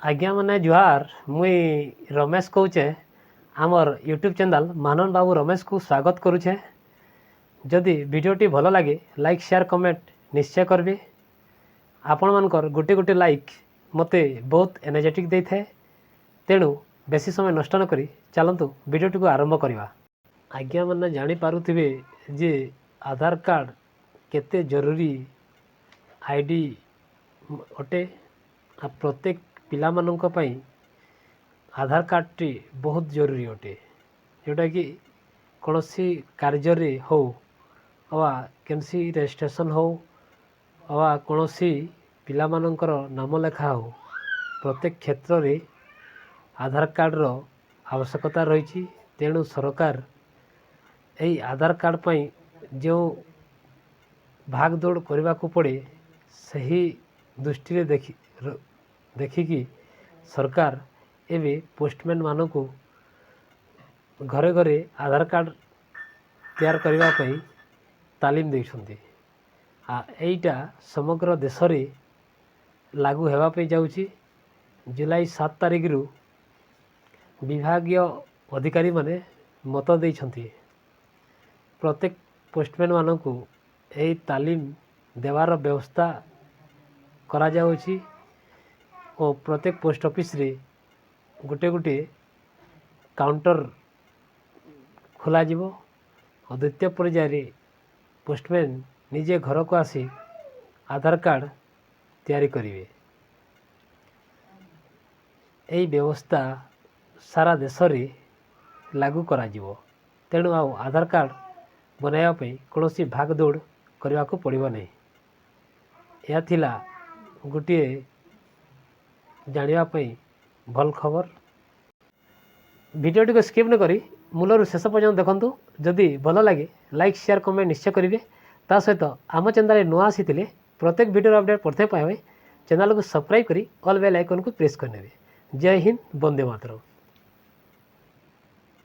ଆଜ୍ଞାମାନେ ଜୁହାର। ମୁଇଁ ରମେଶ କହୁଛେ। ଆମର୍ ୟୁଟ୍ୟୁବ୍ ଚ୍ୟାନେଲ୍ ମାନନ ବାବୁ ରମେଶକୁ ସ୍ୱାଗତ କରୁଛେ। ଯଦି ଭିଡ଼ିଓଟି ଭଲ ଲାଗେ, ଲାଇକ୍, ସେୟାର, କମେଣ୍ଟ ନିଶ୍ଚୟ କରିବେ। ଆପଣମାନଙ୍କର ଗୋଟେ ଗୋଟେ ଲାଇକ୍ ମୋତେ ବହୁତ ଏନର୍ଜେଟିକ୍ ଦେଇଥାଏ। ତେଣୁ ବେଶୀ ସମୟ ନଷ୍ଟ ନକରି ଚାଲନ୍ତୁ, ଭିଡ଼ିଓଟିକୁ ଆରମ୍ଭ କରିବା। ଆଜ୍ଞାମାନେ ଜାଣିପାରୁଥିବେ ଯେ ଆଧାର କାର୍ଡ଼ କେତେ ଜରୁରୀ ଆଇଡ଼ି ଅଟେ ଆଉ ପ୍ରତ୍ୟେକ ପିଲାମାନଙ୍କ ପାଇଁ ଆଧାର କାର୍ଡ଼ଟି ବହୁତ ଜରୁରୀ ଅଟେ, ଯେଉଁଟାକି କୌଣସି କାର୍ଯ୍ୟରେ ହଉ ଅବା କୌଣସି ରେଜିଷ୍ଟ୍ରେସନ୍ ହଉ ଅବା କୌଣସି ପିଲାମାନଙ୍କର ନାମ ଲେଖା ହଉ, ପ୍ରତ୍ୟେକ କ୍ଷେତ୍ରରେ ଆଧାର କାର୍ଡ଼ର ଆବଶ୍ୟକତା ରହିଛି। ତେଣୁ ସରକାର ଏହି ଆଧାର କାର୍ଡ଼ ପାଇଁ ଯେଉଁ ଭାଗ ଦୌଡ଼ କରିବାକୁ ପଡ଼େ, ସେହି ଦୃଷ୍ଟିରେ ଦେଖିକି ସରକାର ଏବେ ପୋଷ୍ଟମ୍ୟାନ୍ମାନଙ୍କୁ ଘରେ ଘରେ ଆଧାର କାର୍ଡ଼ ତିଆରି କରିବା ପାଇଁ ତାଲିମ ଦେଉଛନ୍ତି। ଆଉ ଏଇଟା ସମଗ୍ର ଦେଶରେ ଲାଗୁ ହେବା ପାଇଁ ଯାଉଛି। ଜୁଲାଇ 7 ତାରିଖରୁ ବିଭାଗୀୟ ଅଧିକାରୀମାନେ ମତ ଦେଇଛନ୍ତି। ପ୍ରତ୍ୟେକ ପୋଷ୍ଟମ୍ୟାନ୍ମାନଙ୍କୁ ଏହି ତାଲିମ ଦେବାର ବ୍ୟବସ୍ଥା କରାଯାଉଛି ଓ ପ୍ରତ୍ୟେକ ପୋଷ୍ଟ ଅଫିସରେ ଗୋଟେ ଗୋଟେ କାଉଣ୍ଟର ଖୋଲାଯିବ ଓ ଦ୍ୱିତୀୟ ପର୍ଯ୍ୟାୟରେ ପୋଷ୍ଟମ୍ୟାନ୍ ନିଜେ ଘରକୁ ଆସି ଆଧାର କାର୍ଡ଼ ତିଆରି କରିବେ। ଏହି ବ୍ୟବସ୍ଥା ସାରା ଦେଶରେ ଲାଗୁ କରାଯିବ। ତେଣୁ ଆଉ ଆଧାର କାର୍ଡ଼ ବନାଇବା ପାଇଁ କୌଣସି ଭାଗ ଦୌଡ଼ କରିବାକୁ ପଡ଼ିବ ନାହିଁ। ଏହା ଥିଲା ଗୋଟିଏ ଜାଣିବା ପାଇଁ ଭଲ ଖବର। ଭିଡ଼ିଓଟିକୁ ସ୍କିପ୍ ନ କରି ମୂଳରୁ ଶେଷ ପର୍ଯ୍ୟନ୍ତ ଦେଖନ୍ତୁ। ଯଦି ଭଲ ଲାଗେ, ଲାଇକ୍, ସେୟାର, କମେଣ୍ଟ ନିଶ୍ଚୟ କରିବେ। ତା ସହିତ ଆମ ଚ୍ୟାନେଲରେ ନୂଆ ଆସିଥିଲେ ପ୍ରତ୍ୟେକ ଭିଡ଼ିଓର ଅପଡ଼େଟ୍ ପ୍ରଥମେ ପାଇବା ପାଇଁ ଚ୍ୟାନେଲକୁ ସବସ୍କ୍ରାଇବ୍ କରି ଅଲ୍ ବେଲ୍ ଆଇକନ୍କୁ ପ୍ରେସ୍ କରିନେବେ। ଜୟ ହିନ୍ଦ, ବନ୍ଦେ ମାତରମ୍।